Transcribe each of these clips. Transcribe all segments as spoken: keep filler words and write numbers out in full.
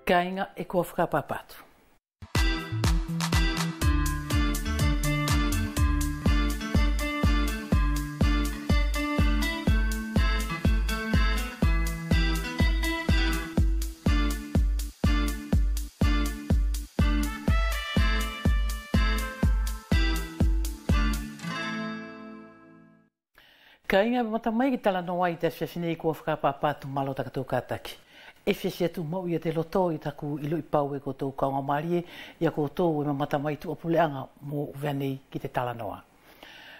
Kāiga, ʻe kua fakapapatu. Kāiga, mamata mai ki talanoa ʻi te afiafi nei. Kua fakapapatu, mālō takotou kātaki. ʻE fiafia atu maʻu ia te loto ʻi taku iloʻi pau e koutou kaugamalie, ia koutou ʻe mamata mai tuʻa puleʻaga mo ʻUvea nei ki te talanoa.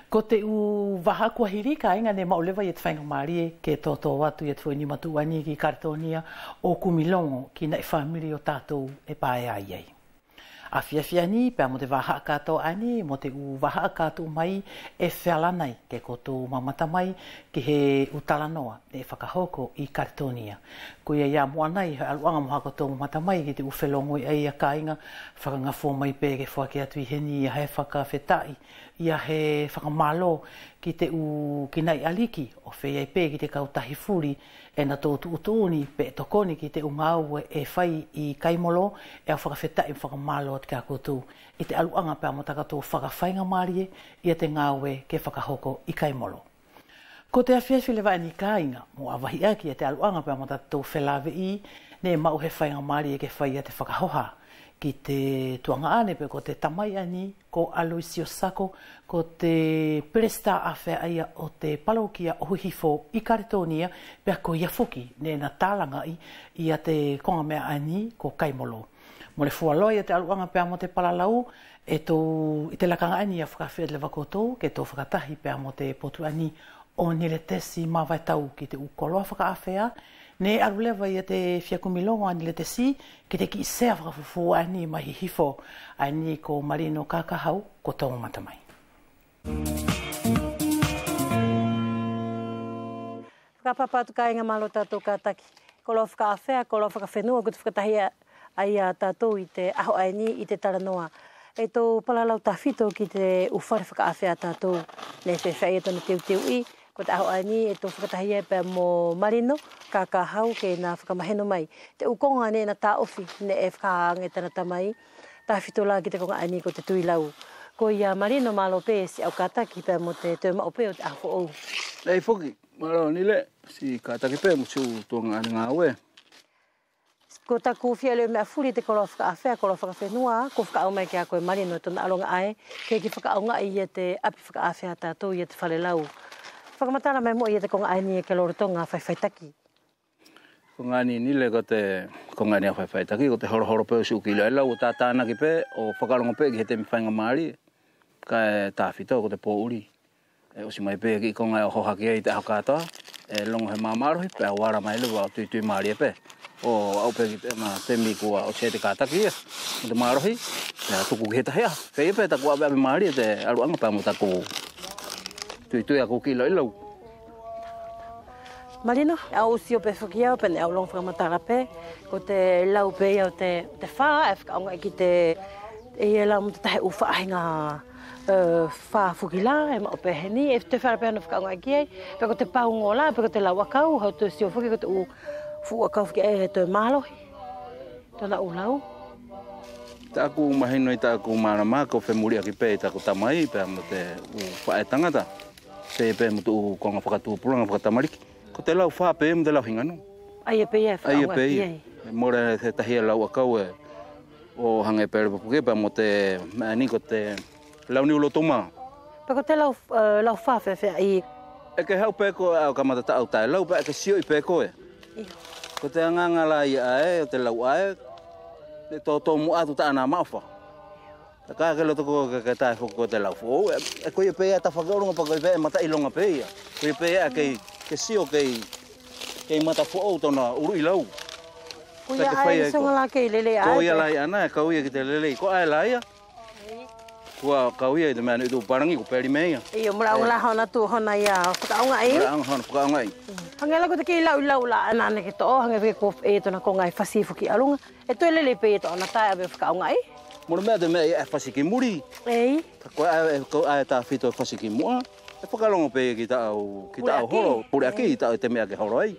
Ko te ʻu vahaʻa kua hili, kāiga, neʻe maʻu leva ia te faigamalie ke toto atu ia te foʻi nima tuʻu ʻaeni ki Kaletonia ʻo kumi logo ki naʻi famili ʻo tatou ʻe paea ai. Afiafi ʻaeni pea mo te vahaʻa katoa ʻaeni mo te ʻu vahaʻa ka tuʻu mai, ʻe feala anai ke kotou mamata mai ki he ʻu talanoa neʻe fakahoko ʻi Kaletonia. Koia ia mo ʻanai he ʻaluʻaga mo hakotou mamata mai ki te ʻu felogoi ʻaia, kāiga, fakagafua mai pe ke foaki atu ʻi heni ia he fakafetaʻi, ia he fakamālō ki te ʻu, ki naʻi ʻaliki ʻo feia pe ki te kautahi fuli ʻe natou tuʻutuʻuni pe tokoni ki te ʻu gāue ʻe fai ʻi Kaimolo. ʻE au fakafetaʻi mo fakamālō atu kia koutou ʻi te ʻaluʻaga pea mo takotou fakafaigamalie ia te gāue ke fakahoko ʻi Kaimolo. Ko te afiafi leva ʻaeni, kāiga, mo ʻavahi ʻaki ia te ʻaluʻaga pea mo tatou felāveʻi, neʻe maʻu he faigamalie ke fai ia te fakahoha ki te tuagaʻane pe ko te tamai ʻaeni ko Aloisio Sako, ko te pelesita ʻāfea ʻaia ʻo te palokia ʻo Hihifo ʻi Kaletonia, pea koia foki neʻe na talagaʻi ia te koga meʻa ʻaeni ko Kaimolo. Mole fua loa ia te ʻaluʻaga pea mo te palalau, ʻe tou ʻi te lakaga ʻaeni ʻe au fakafeʻiloaki leva koutou ke tou fakatahi pea mo te potu ʻaeni ʻo Niletesi Mavaetau ki te ʻu koloa fakaʻāfea. Neʻe alu leva ia te fia kumi logo a Niletesi ki te kiʻi sea fakafufū ʻaeni mai Hihifo, ʻaeni ko Malino Kakahau, kotou mamata mai. Fakapapatu kāiga, mālō tatou kātaki. Koloa fakaʻāfea, koloa fakafenua, ko te fakatahi ʻaia ʻa tatou ʻi te ʻaho ʻaeni ʻi te talanoa. ʻE tou palalau tafito ki te ʻu fale fakaʻāfea ʻa tatou. Neʻe feafeaʻi tona teuteuʻi, ko te ʻaho ʻaeni ʻe tou fakatahi ai pea mo Malino Kakahau ke na fakamahino mai te ʻu koga neʻe na taʻofi neʻe fakahaga e tana tamai. Tafito la ki te koga ʻaeni ko te tuilau. Koia Malino, mālō pe siʻau kātaki pea mo te toe maʻu pe ʻo te ʻaho foʻou. ʻEi foki, mālō Nile, siʻi kātaki pe mo siʻu tuagaʻane gāue. Ko taku fia ʻiloʻi meʻa fuli, te koloa fakaʻāfea, koloa fakafenua, kua fakaʻau mai kia koe Malino tona ʻaluʻaga ʻae, ke, ke fakaʻaogaʻi ia te ʻapi fakaʻāfea ʻa tatou ia te fale lau. Fakamatala mai muʻa ia te koga ʻaeni ke lolotoga faʻifaʻitaki. Koga ʻaeni Nile, ko te koga ʻaeni ʻau faʻifaʻitaki, ko te holoholo pe ʻo siʻu kiʻi loʻi lau ʻo tatanaki pe ʻo fakalogo pe ki he temi faigamalie. Kaʻe tafito ko te poʻuli. ʻE ʻosi mai pe kiʻi koga ʻe hoha ki ai te ʻaho katoa, ʻe logo he mamalohi, pea ʻau ala mai leva ʻo tuitui malie pe. ʻO aʻu pe ki te, ma, temi kua ʻosi ai te kātaki ia mo te malohi, pea tuku ki he tahi ʻaho. Pea ʻi ai pe taku ʻaveʻave malie te ʻaluʻaga pea mo taku tuitui ʻaku kiʻi loʻi lau. Malino, ʻau sio pe foki au, pea neʻe au logo fakamatala pe, ko te lau pe ia ʻo te, te fa, ʻe fakaʻaogaʻi ki te, ʻe ia la mo te tahi ʻu faʻahiga, e, fa foki la, ʻe maʻu pe heni, ʻe te fa pe ʻe na fakaʻaogaʻi ki ai, pe ko te paugo la, pe ko te lau ʻakau, hau toe sio foki ko te ʻu fuʻu ʻakau foki ʻe toe malohi. Tona ʻu lau. Taku mahino ʻi taku malama, ko femuliʻaki pe ʻi taku tamai pea mo te ʻu faʻe tagata. Pe, pe mo te ʻu koga fakatupulaga fakatamaliki. Ko te lau fa pe mo te lau higa nō. ʻAia pe ia ʻe fakaʻaogaʻi ai. Mole he tahi ʻe lau ʻakau ʻe ʻo hage pe le papuke pea mo te meʻa ʻaeni ko te lau niu loto ma. Pe ko te lau, e, lau fa feafeaʻi? ʻE ke haʻu pe koe ʻo kamata taʻau taʻe lau pea ʻe ke sioʻi pe koe. Io. Ko te agaga la ia ʻae ʻo te lau ʻae, neʻe toto muʻa atu taʻana maʻofa. Taka ke loto koe ke, ke taʻe foki ko te lau foʻou, ʻe, ʻe koia pe ia tafa ki ʻoluga pea koia pe ʻe mata iloga pe ia. Koia pe ia kei, ke sio kei, kei mata foʻou tona ʻuluʻi lau. Koia ʻae soga la kei lelei ʻae. Koia la ia ʻae ʻe kau ia ki te lelei, ko ʻae la ia. Kua kau ia ʻi te meʻa neʻe tuʻu palagi ko peli meʻa ia. Io, mole ʻaoga la hona tuʻu hona ia fakaʻaogaʻi. Mole ʻaoga hona fakaʻaogaʻi. Hage la ko te kei lauʻi lau la ʻae ʻaena ke toʻo, hage pe ko, ʻe tona koga ʻe fasi foki ʻaluʻaga. ʻE toe lelei pe ia tona taʻe ʻave fakaʻaogaʻi. Mole meʻa te meʻa ia ʻe fasi ki muli. ʻEi. Kaʻe ko ʻae, ko ʻae tafito ʻe fasi ki muʻa. ʻE fakalogo pe ia ki taʻau, ki taʻau holo, puleʻaki, taʻau te meʻa ke holo ai.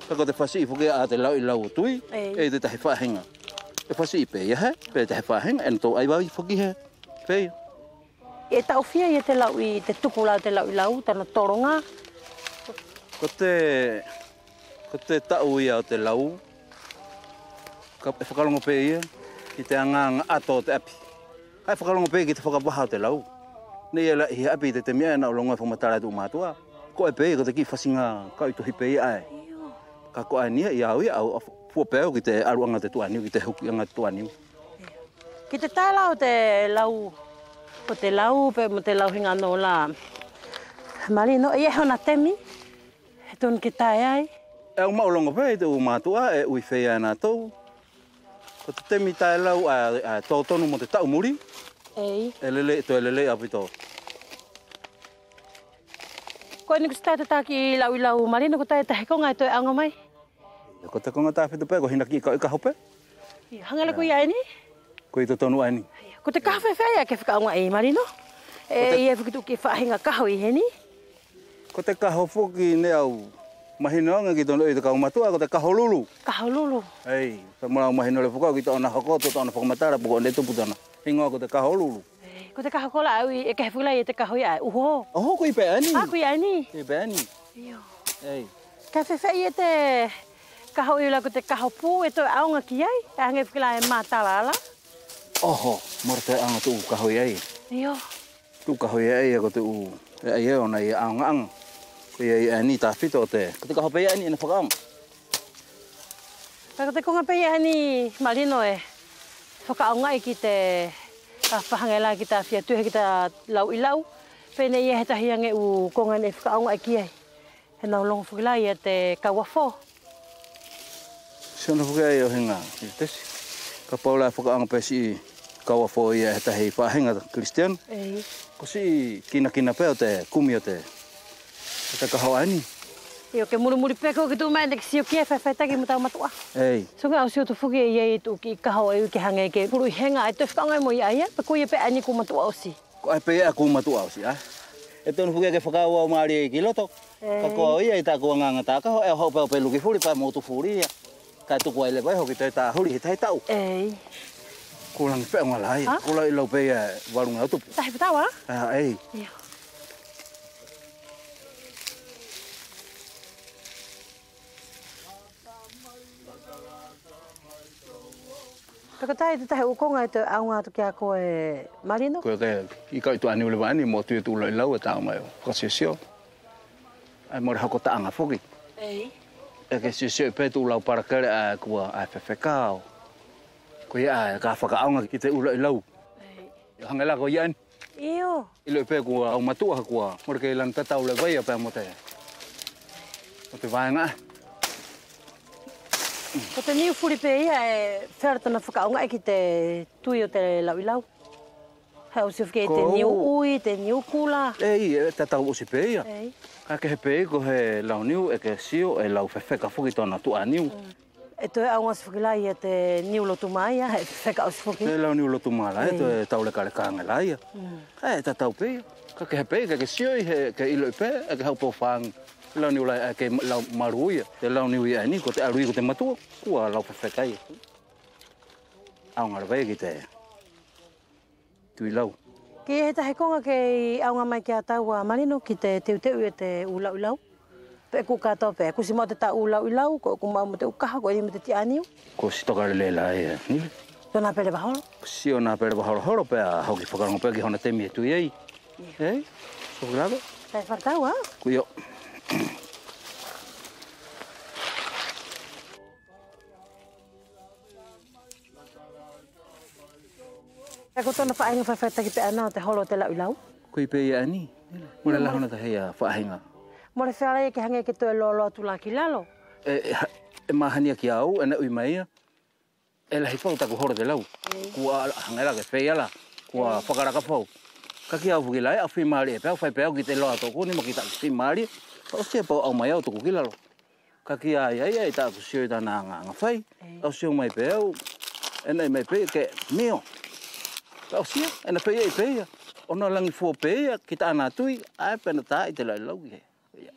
Kaʻe ko te fasi foki ʻa te lauʻi lau ʻo tui, ʻei. ʻEi te tahi faʻahiga. ʻE fasiʻi pe ia he, pe te he faʻahiga, ʻe natou ʻai vave foki he, pe ia. ʻE taʻu fia ia te lauʻi, te tuku la ʻo te lauʻilau, tana tologa? Ko te, ko te taʻu ia ʻo te lau, kaʻe fakalogo pe ia ki te agaaga ʻato ʻo te ʻapi. Kaʻe fakalogo pe ki te fakavaha ʻo te lau. Neʻe ʻi ai la ʻi he ʻapi ʻi te temi ʻae naʻa ku logoga fakamatala e te ʻu matuʻa. Ko ʻae pe ia, ko te kiʻi fasiga kau ʻi tohi pe ia ʻae. Kaʻe ko ʻaeni ia ʻi au ia, au fua pe au ki te ʻaluʻaga ʻo te tuʻaniu, ki te hukiʻaga ʻo te tuʻaniu. Ki te tae la ʻo te lau, ʻo te lau, pe mo te lau higa noa la. Malino, ʻe ʻi ai hona temi, he tonu ke tae ai. ʻE au maʻu logo pe ʻi te ʻu matuʻa, ʻe ui feia e natou. Ko te temi tae lau ʻae, ʻae totonu mo te taʻu muli. Ei. ʻE lelei, toe lelei ʻaupito. Ko ʻeni kusi tae te taki lauʻilau Malino, ko tae te he koga ʻe toe ʻaoga mai. Ia, ko te koga tafito pe, ko hina kiʻi kaho pe. Ia, hage la ko ia ʻaeni? Ko ʻi totonu ʻaeni. Ia, ko te kaho feafeaʻi ia ke fakaʻaogaʻi Malino? ʻE ʻi ai foki te ʻu kiʻi faʻahiga kaho ʻi heni. Ko te kaho foki neʻe au mahino age ki tona ui te kau matuʻa, ko te kaho lulu. Kaho lulu. Ei, ka mole au mahino leva foki au ki tona hoko, tona fakamatala, pe ko ʻaeni ʻe tupu tona higoa ko te kaho lulu. Ei, ko te kaho kola ʻae ʻe kehe foki la ia te kaho ia ʻae uho. Oho, ko ʻi pe ʻaeni. A, ko ʻi ʻaeni. Ko ʻi pe ʻaeni. Io. Ei. Kaʻe feafeaʻi ia te kaho ʻi la ko te kaho pu ʻe toe ʻaoga ki ai, ʻe hage foki la ʻe matala la. Oho, mole toe ʻaoga te ʻu kaho ia. Io. Te ʻu kaho ia ia ko te ʻu, ʻe ʻi ai ʻona ia ʻaogaʻaga. Ko ia ia ʻaeni tafito ʻo te, ko te kaho pe ia ʻaeni ʻe ina fakaʻaoga. Kaʻe ko te koga pe ia ʻaeni Malino ʻe fakaʻaogaʻi ki te, kaʻe fahage la ki ta fia tuʻu he ki ta lauʻilau. Pe neʻe ʻi ai he tahi age ʻu koga neʻe fakaʻaogaʻi ki ai. He naʻa ku logo foki la ia te kauafo. Sio ʻona foki ʻaia ʻo hage ia Tesi. Kapau la ʻe fakaʻaoga pe siʻi kauafo ia he tahi faʻahiga Kilisitiano. Ei. Ko siʻi kinakina pe ʻo te kumi ʻo te, ʻo te kaho ʻaeni. Io, ke mulimuli pe ko ke tuʻu mai neʻe ke sio ki ai faʻifaʻitaki mo tau matuʻa. Ei. Sio ga au sio atu foki ʻe ʻi ai te ʻu kiʻi kaho ʻe ui ke hage ke pulu ʻi hega ʻae toe fakaʻaoga mo ia ʻaia, pe ko ia pe ʻaeni ko matuʻa ʻosi. Ko ʻae pe ia ko matuʻa ʻosi ʻae. ʻE tonu foki ke fakaʻauʻau malie ki loto. Ei. Kaʻe ko au ia ʻi taku agaga takaho ʻe au haʻu pe au pe luki fuli pea mo utu fuli ia. Kaʻe tuku ai leva ʻe hoki te tahuli he tahi taʻu. Ei. Kulagi feʻauga la ia. Ha? Ko lauʻilau pe ia ʻe valu ga ʻo tupu. Tahi fetaua? A, ei. Ia. Pe ko tahi te tahi ʻu koga ʻe toe ʻaoga atu kia koe Malino? Ko ke ʻi kau ʻi tuʻaniu leva ʻaeni mo tui ʻu lauʻilau ʻe tau mai ʻo fakasiosio. ʻAe mole hoko taʻaga foki. Ei. ʻE ke siosio pe te ʻu lau palakele ʻae kua ʻae fefeka ʻo. Ko ia ʻae ka fakaʻaoga ki te ʻu lauʻilau. Ei. Hage la ko ia ʻaeni. Io. Iloʻi pe kua au matuʻa kua mole kei lanu tatau leva ia pea mo te, mo te vaega. Ko te niu fuli pe ia ʻe feala tona fakaʻaogaʻi ki te tui ʻo te lauʻilau. He au sio foki ʻi te niu ui, te niu kula. Ei, ʻe tatau ʻosi pe ia. Ei. Kaʻe kehe pe ia ko he lau niu ʻe ke sio ʻe lau fefeka foki tona tuʻaniu. Mm. ʻE toe ʻaoga ʻosi foki la ia te niu lotu ma ia, he fefeka ʻosi foki. Te lau niu lotu ma la, ʻe toe tau lekaleka age la ia. Mm. ʻE tatau pe ia. Kaʻe kehe pe ia, kaʻe ke sio ʻi he, ke iloʻi pe, ʻe ke haʻu pe ʻo fagi. Lau niu la, ʻe ke lau malu ia. Te lau niu ia ʻaeni, ko te alu ia ko te matuʻa, kua lau fefeka ia. ʻAoga leva ia ki te Tuʻilau. Kei he tahi koga kei ʻaoga mai kia taua Malino ki te teuteu ʻo te ʻu lauʻilau. Pe kua katoa pe, kusi maʻu te taʻu ʻu lauʻilau, ko, kua maʻu mo te ʻu kaho, ko ʻeni mo te tiʻaniu. Kusi toka lelei la ia, ni. Tona pele vaholo. Kusi ʻona pele vaholo holo pea hoki fakalogo pe ki hona temi ʻe tui ai. Ia. Ei, ko lava. Kaʻe fakatau a? Kuio. Kaʻe ko tona faʻahiga faʻifaʻitaki pe ʻaena ʻo te holo ʻo te lauʻilau? Ko ʻi pe ia ʻaeni. Mole la hona tahi ia faʻahiga. Mole feala ia ke hage ke toe lolo atu la ki lalo. ʻE, ʻe ha-, ʻe mahani ia kia au, ʻe ina ui mai ia. ʻE lahi fau taku holo ʻo te lau. Ei. Kua hage la ke feia la. Kua fakalaka fau. Kaʻe kia au foki la, ʻe au fimalie pe au fai pe au ki te loa ʻo toku nima ki taku fimalie. Pea ʻosi ia pea au ʻaumai au toku ki lalo. Kaʻe kia ai, ai, ai, taku sio ʻi tana agaga fai. Ei. Au sio mai pe au, ʻe ina ui mai pe ia ke mio. Kaʻe ʻosi ia, ʻe ina fai ai pe ia. ʻOna lagi fua pe ia ki tana tui, ʻae pe ʻe ina tā ʻi te lauʻilau ki he. Ia.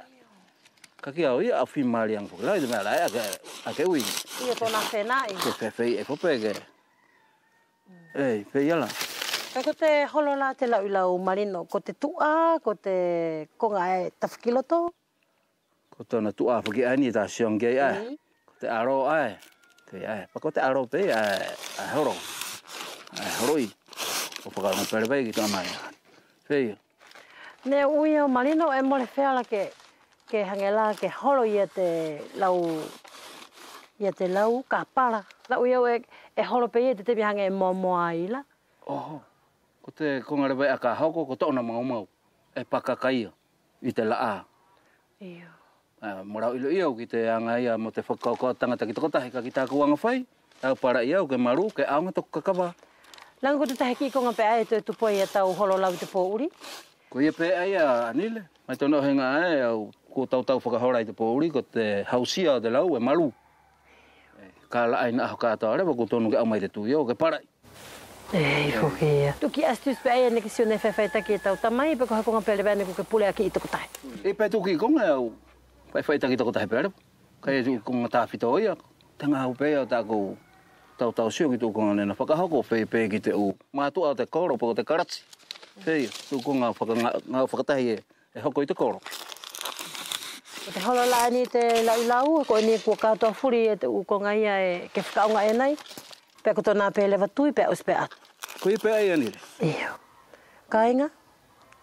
Kaʻe kia au ia, au fimalie age foki la, ʻi te meʻa la, ʻe, ake, ake ui. Ia tona fenaʻi. Ke fefeiʻi foki pe ke. Ei, pe ia la. Kaʻe ko te holo la te lauʻilau Malino, ko te tuʻa, ko te koga ʻae tafa ki loto? Ko tona tuʻa foki ʻaeni ʻe ta sio age ai ʻae. Ko te ʻalo ʻae. Pe ʻae, pea ko te ʻalo pe ʻae, ʻae holo. ʻAe holoʻi. Ko fakaʻaoga pe leva ia ki tona mai. Pe ia. Neʻe ui au Malino ʻe mole feala ke, ke hage la ke holo ia te lau, ia te lau kapala. Neʻe ui au ʻe, ʻe holo pe ia ʻi te temi hage ʻe moamoa ai la. Oho. Ko te koga leva ʻae ka hoko, ko tona maumau. ʻE pakaka ia ʻi te laʻa. Io. ʻAe, mo lau iloʻi au ki te aga ia mo te fakakaukau tagata ki tokotahi kaʻe ki taku aga fai, au palaʻi au ke malu, ke ʻaoga toku kakava. Lagi ko te tahi kiʻi koga pe ʻae ʻe toe tupu ai ia tau holo lau ʻi te poʻuli. Ko ia pe ʻaia Anile, mai tona ʻuhiga ʻae au kua tautau fakahola ʻi te poʻuli, ko te hausia ʻo te lau ʻe malu. Ka laʻa ʻi na ʻaho katoa leva kua tonu ke ʻau mai te tuio ke palaʻi. Ei, foki ia. Tuʻu kiʻi astuce pe ʻaia neʻe ke sio neʻe faifaitaki e tau tamai, pe ko he koga pe leva neʻe ko ke puleʻaki ʻi tokotahi. ʻI pe tuʻu kiʻi koga ʻe au faifaitaki tokotahi pe leva. Kaʻe tuʻu koga tafito ia. Te gaue pe ia ʻo taku tautau sio ki tuʻu koga neʻe na fakahoko, fei pe ki te ʻu matuʻa ʻo te kolo, pe ko te kalati. Fei, tuʻu koga faka-, ga-, gaue fakatahi ʻe ʻe hoko ʻi te kolo. Ko te holo la ʻaeni te lauʻilau, ko ʻeni kua katoa fuli e te ʻu koga ia ʻe ke fakaʻaogaʻi ʻanai. Pea ko tona pe leva tui pea ʻosi pe ʻatu. Ko ia pe ʻaia Anile. Io. Kaiga,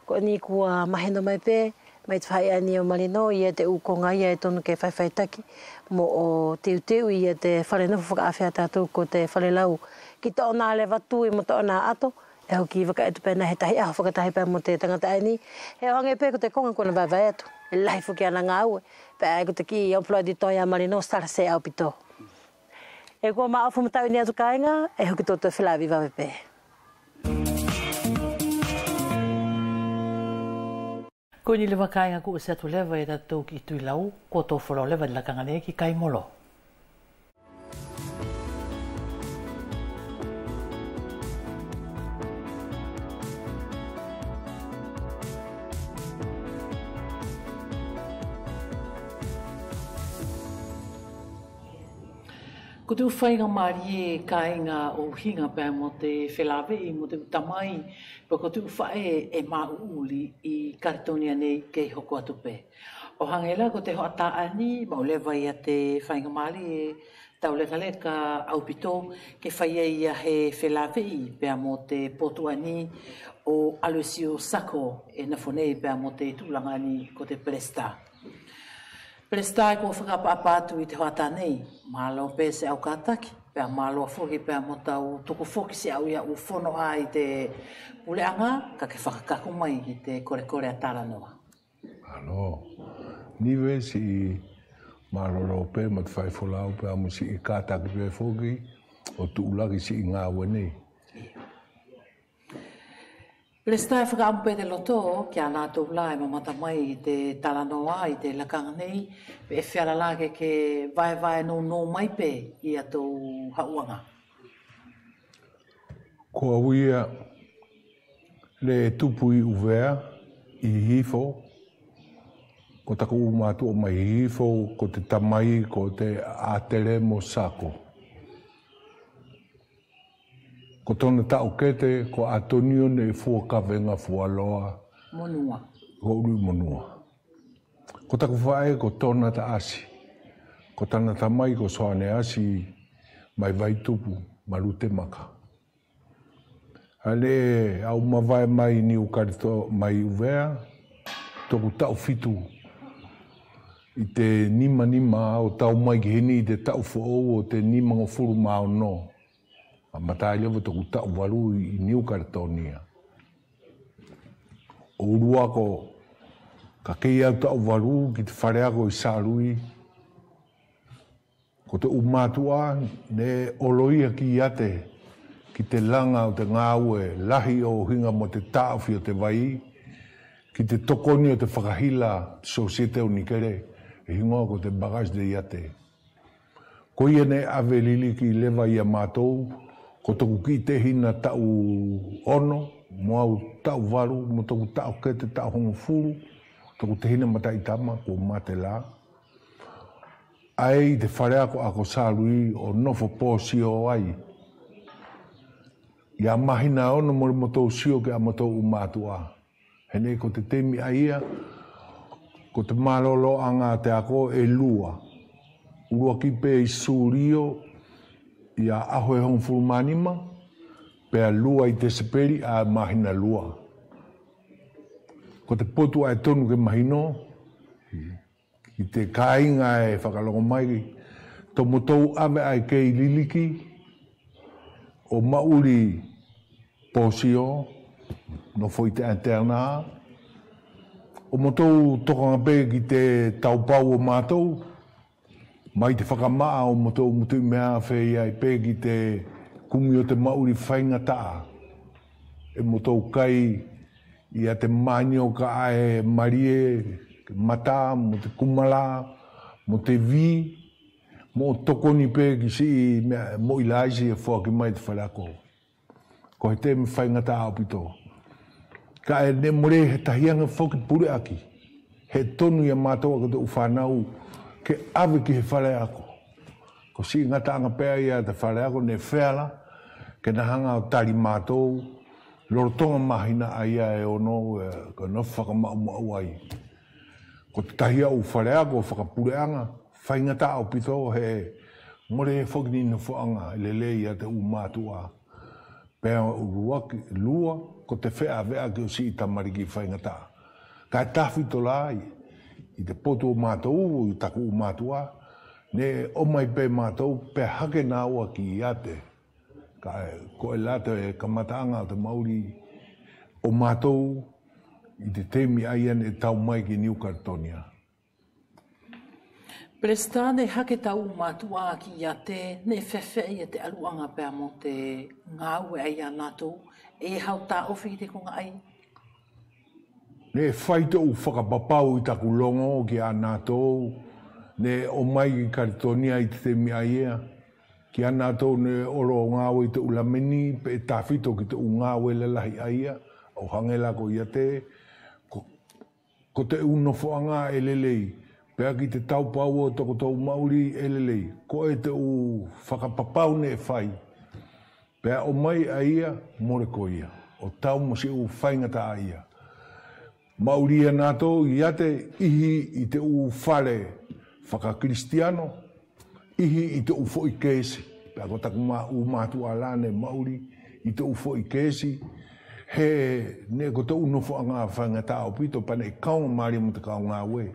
ko ʻeni kua mahino mai pe, mai te faʻahi ʻaeni ʻo Malino, ia te ʻu koga ia ʻe tonu ke faifaitaki, moʻo teuteu ia te fale nofo fakaʻafea ʻa tatou ko te fale lau. Ki tona leva tui mo tona ʻato, ʻE hoki vakaʻetu pe ʻanai he tahi ʻaho fakatahi pea mo te tagata ʻaeni. He ʻohage pe ko te koga kua na vaevae atu. ʻE lahi foki ana gaue. Pea ʻe ko te kiʻi emploi di toa ia Malino sala se ʻaupito. ʻE kua maʻofa mo tau ʻaeni atu kaiga, ʻe hoki tou toe felaveʻi vave pe. Ko ʻeni leva kaiga kua ʻosi atu leva e tatou kiʻi tui lau, ko tou folau leva ʻi lakaga nei ki Kaimolo. Ko te ʻu faiga malie kaiga ʻo ʻuhiga pea mo te felaveʻi mo te ʻu tamai, pea ko te ʻu faʻe ʻe maʻuʻuli ʻi Kaletonia nei kei hoko atu pe. ʻOhage la ko te hoʻata ʻaeni, maʻu leva ia te faiga malie taulekaleka ʻaupito, ke fai ai ia he felaveʻi pea mo te potu ʻaeni ʻo Aloisio Sako ʻe nofo nei pea mo te tuʻulaga ʻaeni ko te Pelesita. Pelesita ʻe kua fakaʻapaʻapa atu ʻi te hoʻata nei, malo pe se ʻau kataki, pea malo foki pea mo tau tuku foki se ʻau ia ʻu fono ʻi te puleʻaga, kaʻe ke fakakaku mai ki te kolekole ʻa Talanoa. Alo. Nive siʻi malolo pe mo te fai folau pea mo siʻi kataki pe foki ʻo tuʻulaki siʻi gaue nei. Pelesita ʻe fakaʻamu pe te loto kia natou la ʻe mamata mai ʻi te Talanoa ʻi te lakaga nei, pe ʻe feala la ke ke vaevae nounou mai pe ia tou haʻuʻaga. Ko au ia, ʻe tupu ʻi ʻUvea, ʻi Hihifo. Ko taku ʻu matuʻa mai Hihifo, ko te tamai, ko te ʻAtele mo Sako. Ko tona taʻokete, ko Atonio neʻe fua kavega fua loa. Monua. Ko ʻUluʻi Monua. Ko taku faʻe ko Tona Taʻasi. Ko tana tamai ko Soane Asi mai Vaitupu, Malutemaka. ʻAle au mavae mai Niu Kaleto-, mai ʻUvea, toku taʻu fitu. ʻI te nimanima au tau mai ki heni ʻi te taʻu foʻou ʻo te nimagofulu ma ono. Kamata ai leva toku taʻu valu ʻi Niu Kaletonia. ʻO ulu ako, ka kei au taʻu valu ki te fale ako ʻi Salui. Ko te ʻu matuʻa neʻe olo ia ki ʻiate, ki te laga ʻo te gaue lahi ʻo ʻuhiga mo te taʻofi ʻo te vai, ki te tokoni ʻo te fakahila, te Société ʻo Nikele, ʻe higoa ko te Barrage de ʻIate. Koia neʻe ʻave liliki leva ia matou, ko toku kiʻi tehina taʻu ono, mo au taʻu valu, mo toku taʻokete taʻu hogofulu, toku tehina mataʻi tama, ko Matela. ʻAe ʻi te fale ako, ako Salui ʻo nofo posio ai. ia mahina ono mole motou sio ki ʻamotou ʻu matuʻa. He neʻe ko te temi ʻaia, ko te maloloʻaga ʻa te ako ʻe lua. ʻUluaki pe ʻi Sulio ia ʻaho ʻe hogofulu ma nima, pea lua ʻi Tesepeli ʻa mahina lua. Ko te potu ʻae ʻe tonu ke mahino ki te kaiga ʻe fakalogo mai, tomotou ʻave ʻae kei liliki ʻo maʻuli posio, nofo ʻi te internat, ʻo motou tokaga pe ki te taupau ʻo matou, mai te fakamaʻa ʻo motou mutuʻi meʻa feia pe ki te kumi ʻo te maʻuli faigataʻa. ʻE motou kai ia te manioka ʻae malie, mata, mo te kumala, mo te vi, mo tokoni pe ki siʻi meʻa, mo ʻi laisi ʻe foaki mai te faleako. Ko he temi faigataʻa ʻaupito. Kaʻe neʻe mole he tahi age foki puleʻaki. He tonu ia matou ʻa ko te ʻu fanau ke ʻave ki he faleako. Ko siʻi gataʻaga pe ʻaia ʻa te faleako neʻe feala ke na haga ʻo tali matou lolotoga mahina ʻaia ʻe ono, ʻe, ko na fakamaʻumaʻu ai. Ko te tahi ʻu faleako fakapuleʻaga faigataʻa ʻaupito he mole foki ni nofoʻaga ʻe lelei ia te ʻu matuʻa. Pea ʻuluaki, lua, ko te feʻaveʻaki ʻo siʻi tamaliki faigataʻa. Kaʻe tafito la ʻi, ʻi te potu ʻo matou, ʻi taku ʻu matuʻa, neʻe ʻomai pe matou, pea hake naua ki ʻiate. Kaʻe, koʻe la te kamataʻaga ʻo te maʻuli ʻo matou, ʻi te temi ʻaia neʻe tau mai ki Niu Kaletonia. Pelesita, neʻe hake tau matuʻa ki ʻiate, neʻe feafeaʻi ia te ʻaluʻaga pea mo te gaue ʻaia ʻa natou, ʻe hau taʻofi ʻi te koga ʻaia? Neʻe fai te ʻu fakapapau ʻi taku logo kia natou neʻe ʻomai ki Kaletonia ʻi te temi ʻaia. Kia natou neʻe olo ʻo gaue ʻi te ʻu lameni, peʻe tafito ki te ʻu gaue lalahi ʻaia, ʻo hage la ko ʻiate, ko ko te ʻu nofoʻaga ʻe lelei, pea ki te taupau ʻo tokotou maʻuli ʻe lelei, koʻe te ʻu fakapapau neʻe fai. Pea ʻomai ʻaia mole ko ia, ʻo tau mo siʻi ʻu faigataʻa ʻaia. Maʻuli ia natou ʻiate, ʻihi ʻi te ʻu fale fakakilisitiano, ʻihi ʻi te ʻu foʻi kesi, pea ko taku ma-, ʻu matuʻa la neʻe maʻuli ʻi te ʻu foʻi kesi, he neʻe ko te ʻu nofoʻaga faigataʻa ʻaupito pea neʻe kaugamalie mo te kau gaue.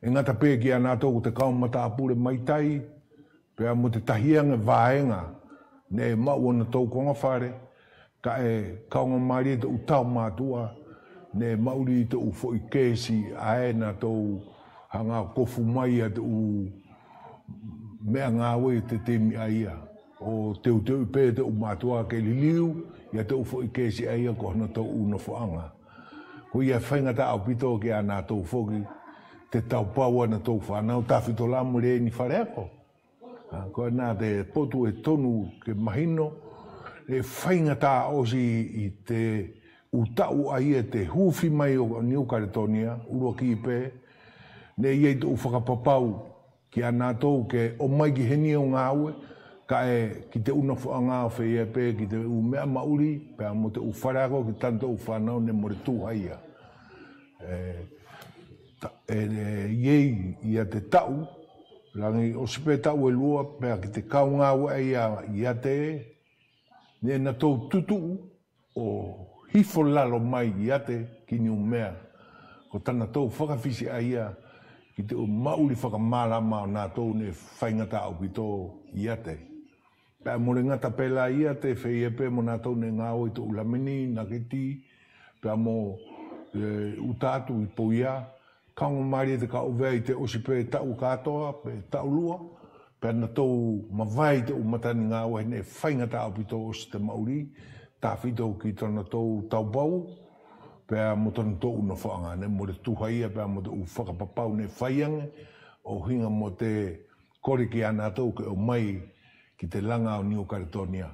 ʻE gata pe kia natou ko te kau mata pule mai tai, pea mo te tahi age vaega neʻe maʻu ʻonatou koga fale, kaʻe kaugamalie te ʻu tau matuʻa neʻe maʻuli ʻi te ʻu foʻi kesi ʻae natou haga ʻo kofu mai ia te ʻu meʻa gaue ʻi te temi ʻaia, ʻo teuteuʻi pe te ʻu matuʻa ke liliu ia te ʻu foʻi kesi ʻaia ko honatou ʻu nofoʻaga. Koia ʻe faigataʻa ʻaupito kia natou foki te taupau ʻanatou fanau, tafito la mo leni faleako. A, koʻena te potu ʻe tonu ke mahino, ʻe faigataʻa ʻosi ʻi te ʻu taʻu ʻaia te hufi mai ʻo Niu Kaletonia, ʻuluaki pe, neʻe ʻi ai te ʻu fakapapau kia natou ke ʻomai ki heni ʻo gaue, kaʻe ki te ʻu nofoʻaga ʻo feia pe ki te ʻu meʻa maʻuli, pea mo te ʻu faleako ki tanatou fanau neʻe mole tuha ia. ʻE, ta-, ʻe, ʻe, ʻi ai ia te taʻu, lagi ʻosi pe taʻu ʻe lua, pea ki te kau gaue ʻaia ʻiate, neʻe natou tutuʻu ʻo hifo lalo mai ʻiate ki Niumea. Ko tanatou fakafisi ʻaia ki te ʻu maʻuli fakamalama ʻo natou neʻe faigataʻa ʻaupito ʻiate. Pea mole gata pe la ʻiate, feia pe mo natou neʻe gaue ʻi te ʻu lameni, naketi, pea mo, e, ʻuta atu ʻi Poia, kaugamalie te kau ʻUvea ʻi te ʻosi pe taʻu katoa, pe taʻu lua, pea natou mavae ʻi te ʻu matani gaue neʻe faigataʻa ʻaupito ʻosi te maʻuli, tafito ki tonatou taupau, pea mo tonatou ʻu nofoʻaga neʻe mole tuha ia, pea mo te ʻu fakapapau neʻe fai age, ʻo ʻuhiga mo te kole kia natou ke ʻomai ki te laga ʻo Niu Kaletonia.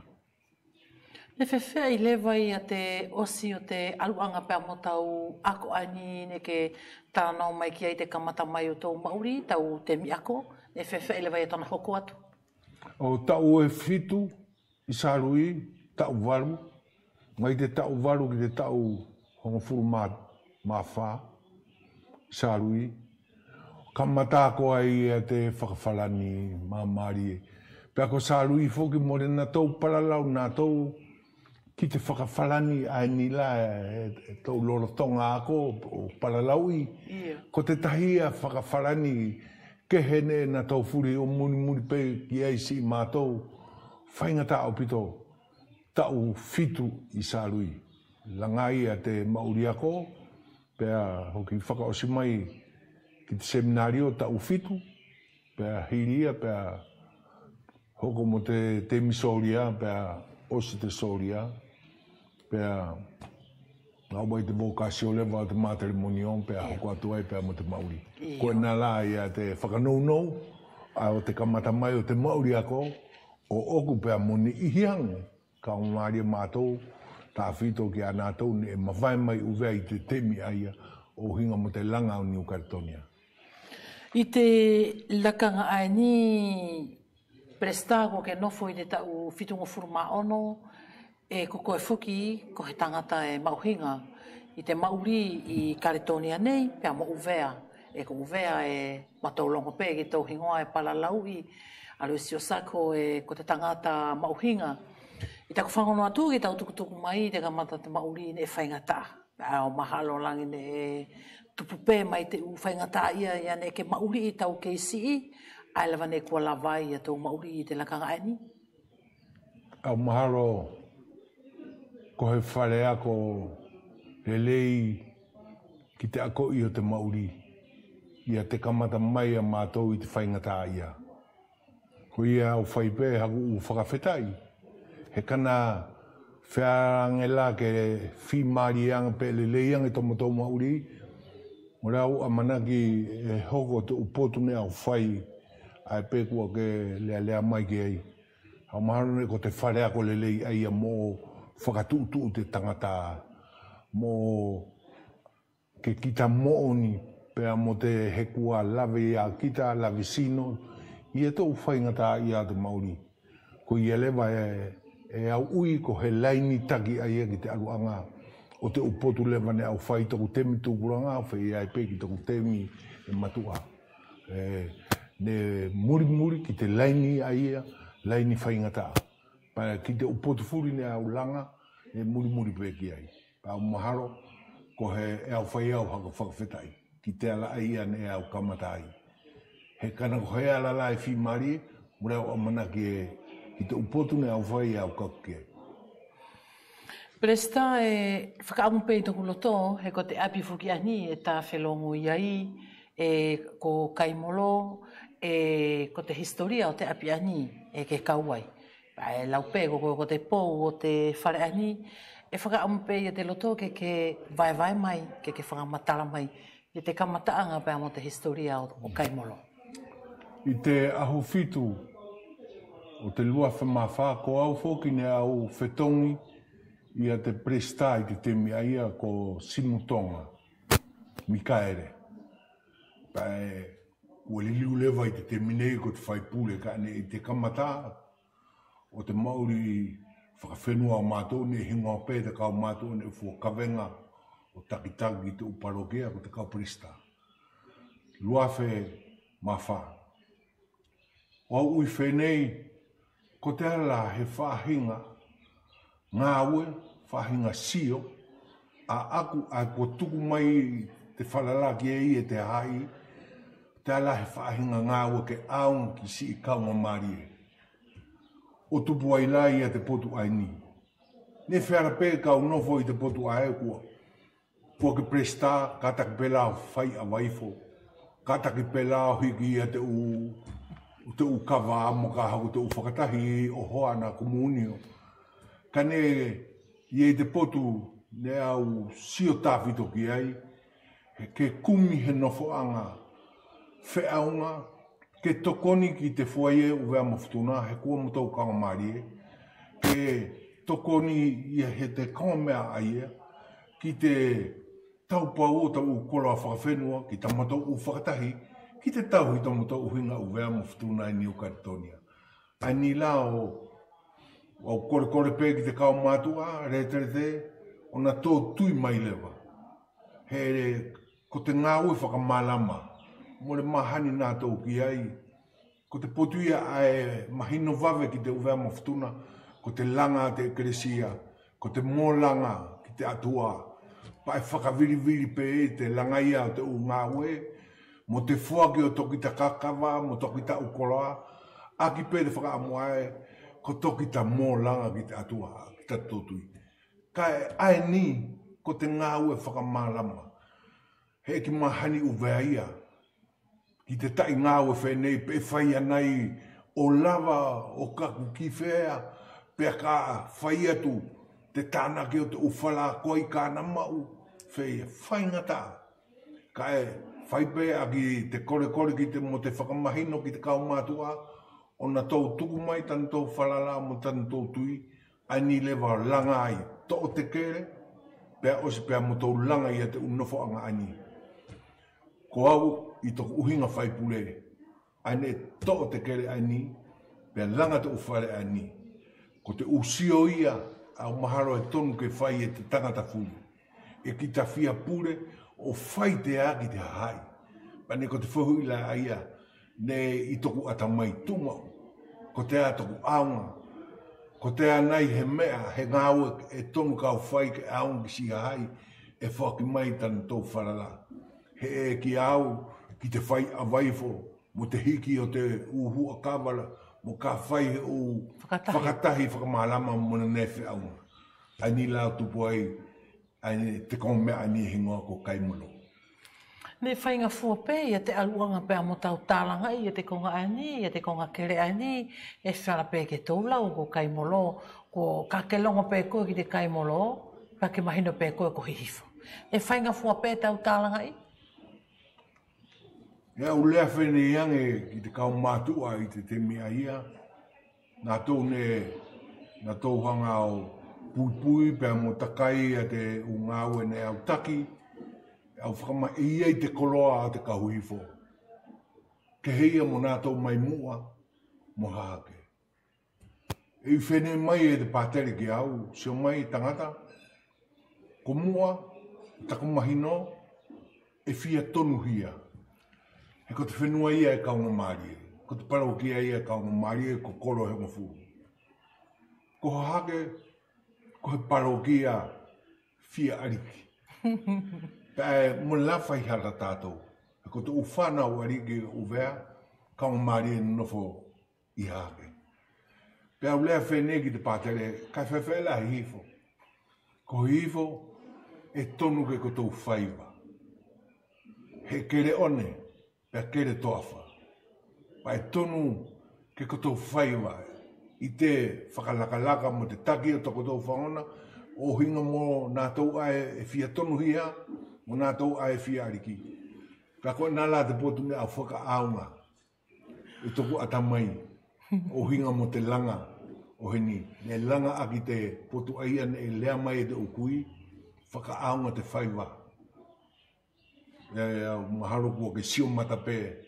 Neʻe feafeaʻi leva ia te ʻosi ʻo te ʻaluʻaga pea mo tau ako ʻaeni neʻe ke talanoa mai ki ai, te kamata mai ʻo tou maʻuli, tau temi ako, neʻe feafeaʻi leva ia tona hoko atu? ʻO taʻu ʻe fitu ʻi Saint-Louis, taʻu valu, mai te taʻu valu ki te taʻu hogofulu ma, ma fa, Salui, kamata koa ia te fakafalani mamalie. Pea ko Salui foki mo te natou palalau natou ki te fakafalani ʻaeni la ʻe, ʻe tou lolotoga ako ʻo palalauʻi. Ia. Ko te tahi ia fakafalani kehe neʻe natou fuli ʻo mulimuli pe ki ai siʻi matou faigataʻa ʻaupito. Taʻu fitu ʻi Salui. Laga ia te maʻuli ako, pea hoki fakaʻosi mai ki te seminalio taʻu fitu, pea hili ia, pea hoko mo te temi solia, pea ʻosi te solia, pea gaue mai te vokasio leva ʻo te matelemonio, pea hoko atu ai pea mo te maʻuli. Io. Ko ʻena la ia te fakanounou ʻo te kamata mai ʻo te maʻuli ako, ʻo ʻoku pea mo ni ʻihi age kau malie matou, tafito kia natou neʻe mavae mai ʻUvea ʻi te temi ʻaia ʻo ʻuhiga mo te laga ʻo Niu Kaletonia. ʻI te lakaga ʻaeni, Pelesita, kua ke nofo ʻi te taʻu fitugofulu ma ono, ʻe ko koe foki ko he tagata ʻe maʻuhiga ʻi te maʻuli ʻi Kaletonia nei pea mo ʻUvea. ʻE ko ʻUvea ʻe matou logo pe ki tou higoa ʻe palalauʻi, Aloisio Sako, ʻe ko te tagata maʻuhiga. ʻI taku fagona atu ki tau tukutuku mai te kamata te maʻuli neʻe faigataʻa. ʻE au mahalo lagi neʻe tupu pe mai te ʻu faigataʻaʻia ia neʻe ke maʻuliʻi tau kei siʻi, ʻae leva neʻe kua lava ai ia tou maʻuli ʻi te lakaga ʻaeni. Au mahalo ko he fale ako lelei ki te akoʻi ʻo te maʻuli ia te kamata mai ia matou ʻi te faigataʻaʻia. Koia au fai pe haku ʻu fakafetaʻi. He kana feala age la ke fimalie age pe lelei age tomatou maʻuli, mole au ʻamanaki ʻe hoko te ʻu potu neʻe au fai, ʻae pe kua ke lealea mai ki ai. Au mahalo neʻe ko te fale ako lelei ʻaia mo fakatuʻutuʻu te tagata, mo ke kita moʻoni pea mo te, he kua lave ia kita, lave sino ia te ʻu faigataʻaʻia ʻo te maʻuli. Koia leva ʻe, ʻe au ui ko he laini taki ʻaia ki te ʻaluʻaga ʻo te ʻu potu leva neʻe au fai toku temi tupulaga, au fai ai pe ki toku temi ʻe matuʻa. ʻE, neʻe mulimuli ki te laini ʻaia, laini faigataʻa. Pea ki te ʻu potu fuli neʻe au laga, neʻe mulimuli pe ki ai. Pea au mahalo ko he ʻe au fai au haku fakafetaʻi ki te ala ʻaia neʻe au kamata ai. He kana ko he ala la ʻe fimalie, mole au ʻamanaki ʻe ki te ʻu potu neʻe au fai ʻe au kaku ki ai. Pelesita, ʻe fakaʻamu pe ʻi toku loto he ko te ʻapi foki ʻaeni ʻe ta felogo ʻi ai, ʻe ko Kaimolo, ʻe ko te hisitolia ʻo te ʻapi ʻaeni ʻe ke kau ai. ʻE lau pe ko, ko, ko te pou ʻo te fale ʻaeni, ʻe fakaʻamu pe ia te loto ke ke vaevae mai, ke ke fakamatala mai ia te kamataʻaga pea mo te hisitolia ʻo, ʻo Kaimolo. ʻI te ʻaho fitu ʻo te lua afe ma fa, ko au foki neʻe au fetogi ia te pelesita ʻi te temi ʻaia ko Simutoga Mikaele. Pea ʻe kua liliu leva ʻi te temi nei ko te faipule kaʻe neʻe ʻi te kamata ʻo te maʻuli fakafenua ʻo matou neʻe higoa pe te kau matou neʻe fua kavega ʻo takitaki ki te ʻu palokia ko te kau pelesita. Lua afe ma fa. ʻO au ui fenei, ko te ala he faʻahiga gaue, faʻahiga sio ʻaʻaku ʻae kua tuku mai te falala ki ai e te hahaʻi, te ala he faʻahiga gaue ke ʻaoga ki siʻi kauga malie. ʻO tupu ai la ia te potu ʻaeni. Neʻe feala pe kau nofo ʻi te potu ʻae kua Kua ke pelesita, kataki pe la ʻo fai ʻavaifo. Kataki pe la ʻo hiki ia te ʻu, te ʻu kava mo ka haku te ʻu fakatahi ʻo hoa ʻana komunio. Kaʻe neʻe ʻi ai te potu neʻe au sio tafito ki ai, he ke kumi he nofoʻaga feʻauga, ke tokoni ki te fuaie ʻUvea mo Futuna, he kua mo tou kauga malie, ke tokoni ia he te kauga meʻa ʻaia, ki te taupau ʻo tau ʻu koloa fakafenua, ki tamatou ʻu fakatahi, ki te tauhi tamatou ʻuhiga ʻUvea mo Futuna ʻi Niu Kaletonia. ʻAeni la ʻo ʻAu kolekole pe ki te kau matuʻa, Letelete, ʻo natou tui mai leva. He ko te gaue fakamalama, mole mahani natou ki ai. Ko te potu ia ʻae mahino vave ki te ʻUvea mo Futuna, ko te laga a te ʻekelesia, ko te molaga ki te ʻAtua. Pea ʻe fakavilivili pe te laga ia ʻo te ʻu gaue, mo te foaki ʻo Tokita Kakava, mo Tokita ʻUkoloa, ʻaki pe te fakaʻamu ʻae, ko Tokita molaga ki te ʻAtua, ki tatatou tui. Kaʻe ʻaeni, ko te gaue fakamalama. He ʻe ki mahani ʻUvea ia ki te taʻi gaue fenei pe ʻe fai anai ʻo lava ʻo kaku ki fea, pea ka fai atu te tanaki ʻo te ʻu fala ko ai ka na maʻu feia, faigataʻa. Kaʻe fai pe ʻaki te kolekole ki te, mo te fakamahino ki te kau matuʻa, ʻo natou tuku mai tanatou falala mo tanatou tui, ʻaeni leva ʻo laga ai, toʻo te kele, pea ʻosi pea mo tou laga ia te ʻu nofoʻaga ʻaeni. Ko au ʻi toku ʻuhiga faipule, ʻaeni ʻe toʻo te kele ʻaeni, pea laga te ʻu fale ʻaeni. Ko te ʻu sio ia, ʻe au mahalo ʻe tonu ke fai e te tagata fuli. ʻE kita fia pule ʻo fai te ʻā ki te hahaʻi. Pea neʻe ko te fehuʻi la ʻaia neʻe ʻi toku ʻatamai, tuʻumaʻu. Kotea toku ʻaoga? Kotea anai he meʻa, he gaue ʻe tonu ke au fai ke ʻaoga ki siʻi hahaʻi ʻe foaki mai tanatou falala? He ʻe kia au ki te fai ʻavaifo mo te hiki ʻo te ʻu huʻakava, mo ka fai he ʻu fakatahi, fakatahi fakamalama mo neʻe feʻauga. ʻAeni la ʻo tupu ai ʻaeni te koga meʻa ʻaeni ʻe higoa ko Kaimolo. Neʻe faigafua pe ia te ʻaluʻaga pea mo tau talagaʻi ia te koga ʻaeni, ia te koga kele ʻaeni, ʻe feala pe ke tou lau ko Kaimolo, ko ka ke logo pe koe ki te Kaimolo, ka ke mahino pe koe ko Hihifo. Neʻe faigafua pe tau talagaʻi? ʻE au lea fenei age ki te kau matuʻa ʻi te temi ʻaia, natou neʻe, natou haga ʻo puipui pea mo takai ia te ʻu gaue neʻe au taki, ʻe au fakamaʻi ai te koloa ʻo te kau Hihifo. Kehe ia mo natou mai Muʻa mo Hahake. ʻE ui fenei mai e te patele kia au, sio mai tagata, ko Muʻa, taku mahino, ʻe fia tonuhia. He ko te fenua ia ʻe kaugamalie, ko te palokia ia ʻe kaugamalie, ko kolo he hogofulu. Ko Hahake, ko he palokia fia ʻaliki. Pea ʻe mole la faihala tatou. He ko te ʻu fanau ʻaliki ʻUvea, kaugamalie nofo ʻi Hahake. Pea au lea fenei ki te patele, kaʻe feafeaʻi la Hihifo? Ko Hihifo, ʻe tonu ke kotou faiva. He kele ʻone, pea kele toafa. Pea ʻe tonu ke kotou faiva ʻi te fakalakalaka mo te taki ʻo tokotou fagona, ʻo ʻuhiga mo natou ʻae ʻe fia tonuhia, mo natou ʻae ʻe fia ʻaliki. Pea ko ʻena la te potu neʻe au fakaʻaoga ʻi toku ʻatamai, ʻo ʻuhiga mo te laga ʻo heni, neʻe laga ʻaki te potu ʻaia neʻe lea mai e te ʻu kui, fakaʻaoga te faiva. ʻE au mahalo kua ke sio mata pe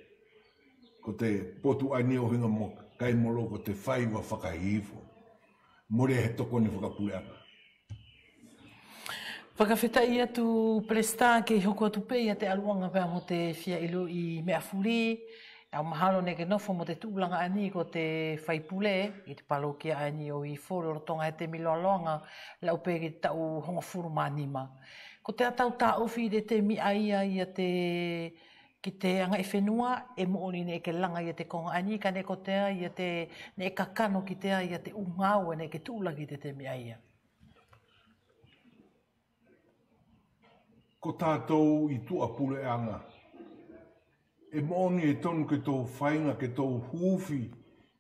ko te potu ʻaeni ʻo ʻuhiga mo Kaimolo ko te faiva faka-Hihifo. Mole he tokoni fakapuleʻaga. Fakafetaʻi atu Pelesita, kei hoko atu pe ia te ʻaluʻaga pea mo te fia iloʻi meʻa fuli. Au mahalo neʻe ke nofo mo te tuʻulaga ʻaeni ko te faipule ʻi te palokia ʻaeni ʻo Hihifo lolotoga he temi loaloaga, lau pe ki te taʻu hogofulu ma nima. Kotea tau taʻofi ʻi te temi ʻaia ia te ki te agaʻifenua, ʻe moʻoni neʻe ke laga ia te koga ʻaeni, kaʻe neʻe kotea ia te, neʻe kakano kitea ia te ʻu gaue neʻe ke tuʻulaki ʻi te temi ʻaia. Ko tatou ʻi tuʻa puleʻaga, ʻe moʻoni ʻe tonu ke tou faiga ke tou hufi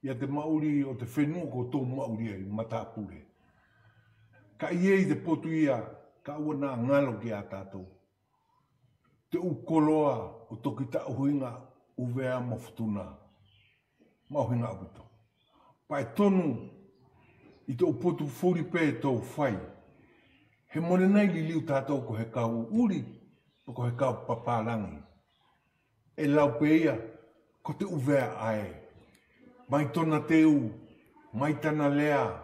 ia te maʻuli ʻo te fenua ko tou maʻuli ai, matapule. Kaʻe ʻi ai te potu ia kaʻe ʻaua neʻe galo kia tatou. Te ʻu koloa ʻo Tokita ʻUhiga ʻUvea mo Futuna, mo ʻUhiga ʻAupito. Pea ʻe tonu ʻi te ʻu potu fuli pe tou fai. He mole nei liliu tatou ko he kau ʻuli, pe ko he kau papalagi. ʻE lau pe ia, ko te ʻUvea ʻae. Mai tona teu, mai tana lea,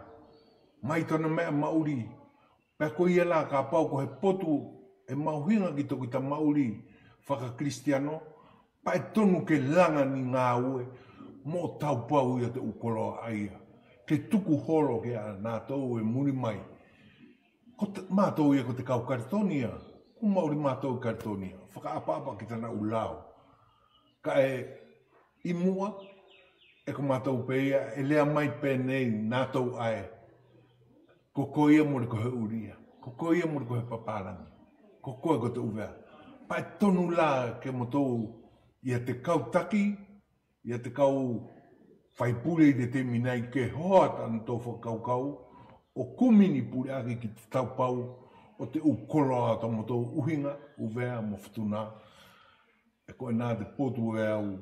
mai tona meʻa maʻuli. Pea ko ia la kapau ko he potu ʻe maʻuhiga ki tokita maʻuli fakakilisitiano, pea ʻe tonu ke laga ni gaue mo taupau ia te ʻu koloa ʻaia, ke tuku holo kia natou ʻe muli mai. Ko te, matou ia ko te kau Kaletonia, kua maʻuli matou ʻi Kaletonia, fakaʻapaʻapa ki tana ʻu lao. Kaʻe ʻi muʻa, ʻe ko matou pe ia ʻe lea mai pe nei natou ʻae, ko koe ia mole ko he ʻulia, ko koe ia mole ko he papalagi, ko koe ko te ʻUvea. Pea ʻe tonu la ke matou ia te kau taki, ia te kau faipule ʻi te temi nei ke hoa tanatou fakakaukau ʻo kumi ni puleʻaki ki te taupau ʻo te ʻu koloa ʻo tamatou ʻuhiga, ʻUvea mo Futuna. ʻE ko ʻena te potu ʻe au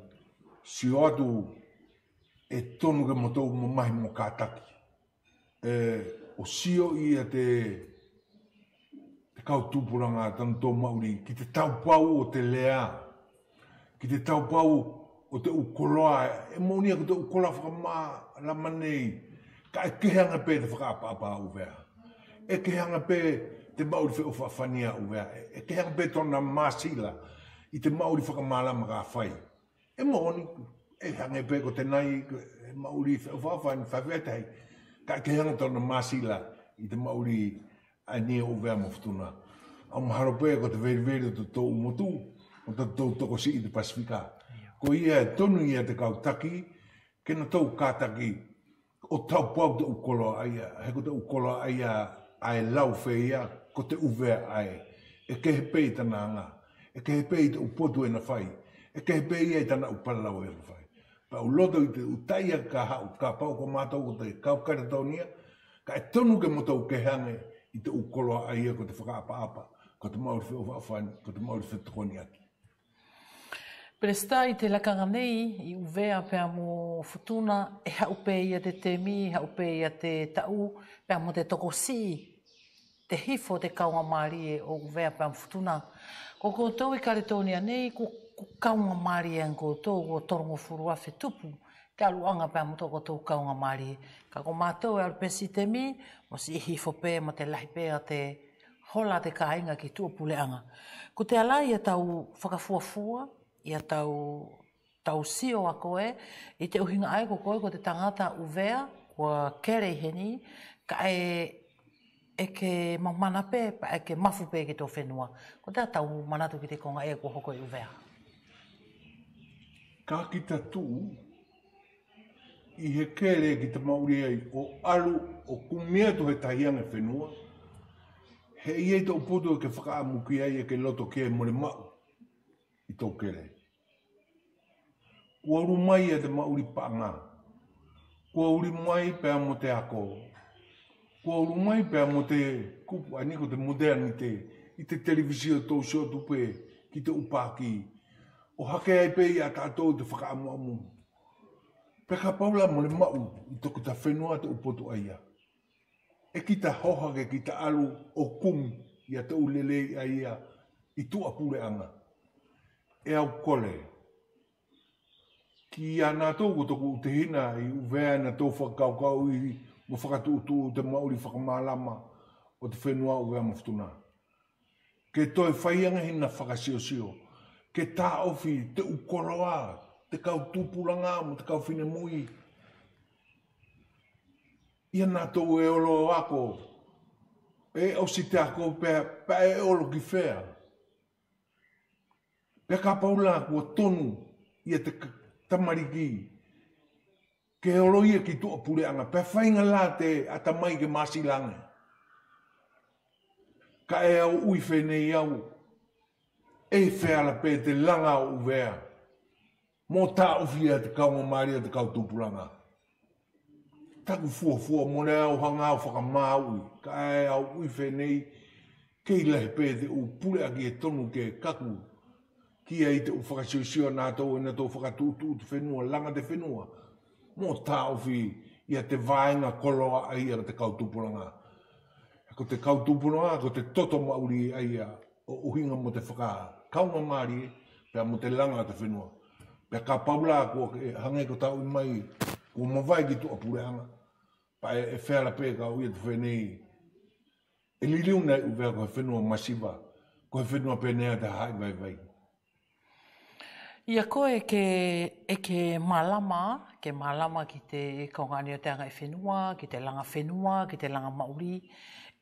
sio atu ʻe tonu ke matou mamahi mo kataki. ʻE, ʻo sio ia te, te kau tupulaga tanatou maʻuli ki te taupau ʻo te lea, ki te taupau ʻo te ʻu koloa, ʻe moʻoni ia ko te ʻu koloa fakamalama nei, kaʻe kehe age pe te fakaʻapaʻapa ʻa ʻUvea. ʻE kehe age pe te maʻuli feʻofaʻafani ʻa ʻUvea. ʻE kehe age pe tona masila ʻi te maʻuli fakamalama ka fai. ʻE moʻoni, ʻe hage pe ko tenai, ʻe maʻuli feʻofaʻafani, fai fetahi. Kaʻe kehe age tona masila ʻi te maʻuli ʻaeni ʻo ʻUvea mo Futuna. Au mahalo pe ko te veliveli ʻo totatou motu, ʻo totatou tokosiʻi ʻi te Pasifika. Ko ia ʻe tonu ia te kau taki, ke natou kataki ʻo taupau te ʻu koloa ʻaia, he ko te ʻu koloa ʻaia ʻae lau feia, ko te ʻUvea ʻae. ʻE kehe pe ʻi tana aga, ʻe kehe pe ʻi te ʻu potu ʻe ina fai, ʻe kehe pe ia ʻi tana ʻu palalau ʻe ina fai. Pea au loto ʻi te ʻu taʻiake ka haʻu, kapau ko matou ko te kau Kaletonia, kaʻe tonu ke matou kehe age ʻi te ʻu koloa ʻaia ko te fakaʻapaʻapa, ko te maʻuli feʻofaʻafani, ko te maʻuli fetokoniʻaki. Pelesita, ʻi te lakaga nei, ʻi ʻUvea pea mo Futuna, ʻe haʻu pe ia te temi, haʻu pe ia te taʻu, pea mo te tokosiʻi te hifo ʻo te kaugamalie ʻo ʻUvea pea mo Futuna. Ko koutou ʻi Kaletonia nei, ko, ko kaugamalie age koutou, ko tolugofulu afe tupu te aluʻaga pea mo tokotou kaugamalie. Kaʻe ko matou ʻe alu pe siʻi temi, mo siʻi hifo pe, mo te lahi pe ʻo te hola ʻa te kaiga ki tuʻa puleʻaga. Kotea la ia tau fakafuafua, ia tau, tau sio ʻa koe ʻi te ʻuhiga ʻae ko koe ko te tagata ʻUvea kua kele ʻi heni, kaʻe ʻe ke mamana pe, pea ʻe ke mafu pe ki tou fenua. Kotea tau manatu ki te koga ʻae kua hoko ʻi ʻUvea? Ka kita tuʻu ʻi he kele kita maʻuli ai ʻo alu ʻo kumi atu he tahi age fenua, he ʻe ʻi ai tou potu ʻe ke fakaʻamu ki ai, ʻe ke loto ke mole maʻu ʻi tou kele. Kua ulu mai ia te maʻuli paʻaga. Kua ulu mai pea mo te ako. Kua ulu mai pea mo te kupu ʻaeni ko te modernité, ʻi te televisio tou sio atu pe ki te ʻu paki. ʻO hake ai pe ia tatou te fakaʻamuʻamu. Pea kapau la mole maʻu ʻi tokita fenua te ʻu potu ʻaia, ʻe kita hoha ke kita alu ʻo kumi ia te ʻu lelei ʻaia ʻi tuʻa puleʻaga. ʻE au kole kia natou ko toku ʻu tehina ʻi ʻUvea ʻe natou fakakaukauʻi mo fakatuʻutuʻu te maʻuli fakamalama ʻo te fenua ʻUvea mo Futuna. Ke toe fai age hina fakasiosio, ke taʻofi te ʻu koloa, te kau tupulaga mo te kau finemui. Ia natou ʻe olo ako, ʻe ʻosi te ako pea, pea ʻe olo ki fea? Pea kapau la kua tonu ia te k-, tamaliki ke olo ia ki tuʻa puleʻaga, pea faiga la te ʻatamai ke masila age. Kaʻe au ui fenei au, ʻe feala pe te laga ʻo ʻUvea mo taʻofi ia te kaugamalie ʻo te kau tupulaga. Taku fuafua mole au haga au fakamauʻi, kaʻe au ui fenei, kei lahi pe te ʻu puleʻaki ʻe tonu ke kaku ki ai te ʻu fakasiosio ʻa natou, ʻe natou fakatuʻutuʻu te fenua, laga te fenua mo taʻofi ia te vaega koloa ʻaia ʻo te kau tupulaga. Ko te kau tupulaga ko te toto maʻuli ʻaia ʻo ʻuhiga mo te fakakaugamalie pea mo te laga ʻo te fenua. Pea kapau la kua ke hage ko tau ui mai kua mavae ki tuʻa puleʻaga, Pea ʻe, ʻe feala pe ka ui atu fenei, ʻe liliu nei ʻUvea ko he fenua masiva, ko he fenua pe nei ʻa te hahaʻi vaivai. Ia koe ʻe ke, ʻe ke malama, ke malama ki te koga ʻaeni ʻo te agaʻifenua, ki te laga fenua, ki te laga maʻuli.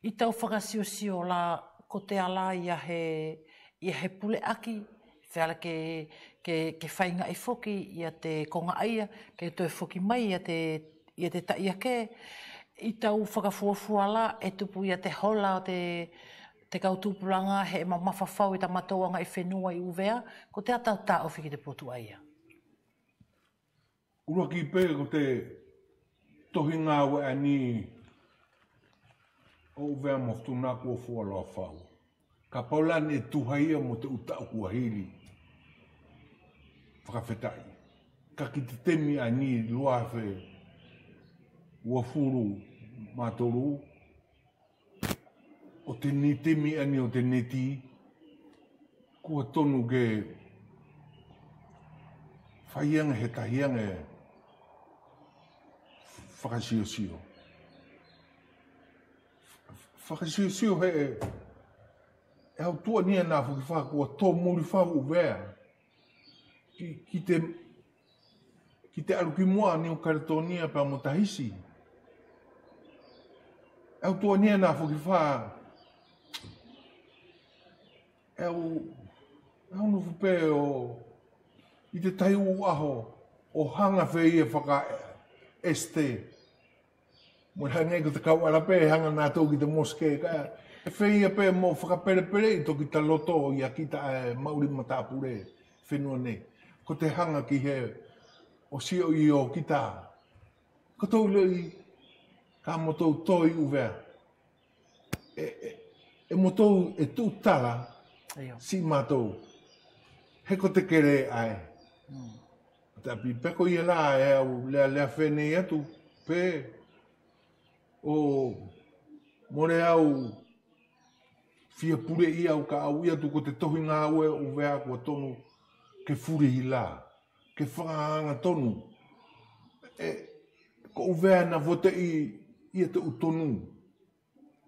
ʻI tau fakasiosio la, kotea la ia he, ia he puleʻaki, feala ke, ke, ke faigaʻi foki ia te koga ʻaia, ke toe foki mai ia te ia te taʻiake, ʻi tau fakafuafua la ʻe tupu ia te hola ʻo te, te kau tupulaga he ʻe mamafa fau ʻi tamatou agaʻifenua ʻi ʻUvea, kotea tau taʻofi ki te potu ʻaia. ʻUluaki pe ko te tohi gaue ʻaeni ʻo ʻUvea mo Futuna kua fualoa fau. Kapau la neʻe tuha ia mo te ʻu taʻu kua hili. Fakafetaʻi. Kaʻe ki te temi ʻaeni lua afe uafulu ma tolu, ʻo te ni temi ʻaeni ʻo te neti, kua tonu ke fai age he tahi age fakasiosio. Fakasiosio he ʻe, ʻe au tuʻania na foki fa kua to muli fau ʻUvea. Ki, ki te, ki te alu ki muʻa Niu Kaletonia pea mo Tahisi. ʻE au tuʻania na foki fa. ʻE au, ʻe au nofo pe ʻo, ʻi te tahi ʻu ʻaho, ʻo haga feia fakaʻesite. Mo haga ko te kau ʻala pe, haga natou ki te mosque, kaʻe feia pe mo fakapelepeleʻi toki ta loto ia kita ʻae maʻuli matapule fenua nei. Ko te haga ki he ʻo sio ʻi ʻo kita. Ko tou iloʻi, ka mo tou to ʻi ʻUvea. ʻE, ʻe, ʻe mo tou ʻe tuʻu tala, io, siʻi matou. He ko te kele ʻae. Mm. Tapi pe ko ia la ʻe au lealea fenei atu pe ʻo mole au fia puleʻi au ka au ui atu ko te tohi gaue ʻo ʻUvea kua tonu ke fuli ʻi la, ke fakaʻaga tonu. ʻE, ko ʻUvea na voteʻi ia te ʻu tonu.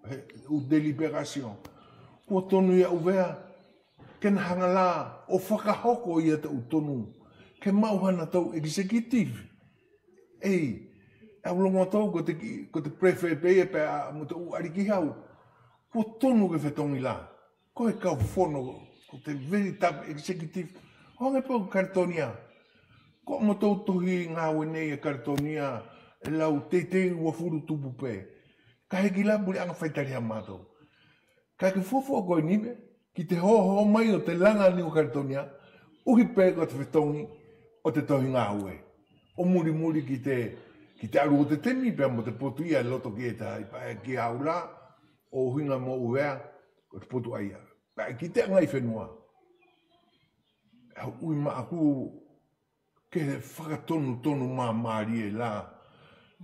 He ʻu délibération. Kua tonu ia ʻUvea, ke na haga la ʻo fakahoko ia te ʻu tonu, ke maʻu hanatou exécutif. ʻEi, ʻe au logo atu ko te ki, ko te préfet pe ia pea mo te ʻu ʻaliki hau. Kua tonu ke fetogi la. Ko he kau fono, ko te véritable exécutif. Ohage pe ko Kaletonia. Ko matou tohi gaue nei ʻa Kaletonia, ʻe lau teitei uafulu tupu pe. Kaʻe heʻeki la puleʻaga faitaliha matou. Kaʻe ke fuafua koe Nive, ki te hoho mai ʻo te laga Niu Kaletonia, ʻuhi pe ko te fetogi ʻo te tohi gaue. ʻO mulimuli ki te, ki te alu ʻo te temi pea mo te potu ia ʻe loto ki te hahaʻi paʻe ki au la, ʻo ʻuhiga mo ʻUvea, ko te potu ʻaia. Pea ki te agaʻifenua. ʻE au ui maʻaku ke fakatonutonu mamalie la.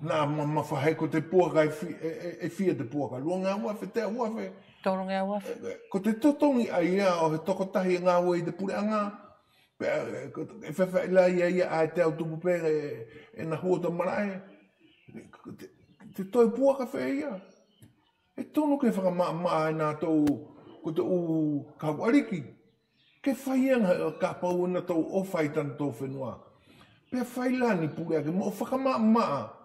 Na mamafa he ko te puaka ʻe fi, ʻe, ʻe, ʻe fia te puaka. Luageau afe, teau afe. Tolugeau afe. ʻE, ʻe, ko te totogi ʻaia ʻo he tokotahi ʻe gaue ʻi te puleʻaga. Pea, ʻe, ko te, ʻe feafeaʻi la ia, ia ʻae teau tupu pe, ʻe, ʻe na huo ta malaʻe. Ko te, te toe puaka feia. ʻE tonu ke fakamaʻamaʻa e natou ko te ʻu kau ʻaliki. Ke fai aga kapau ʻe natou ʻofa ʻi tanatou fenua. Pea fai la ni puleʻaki mo fakamaʻamaʻa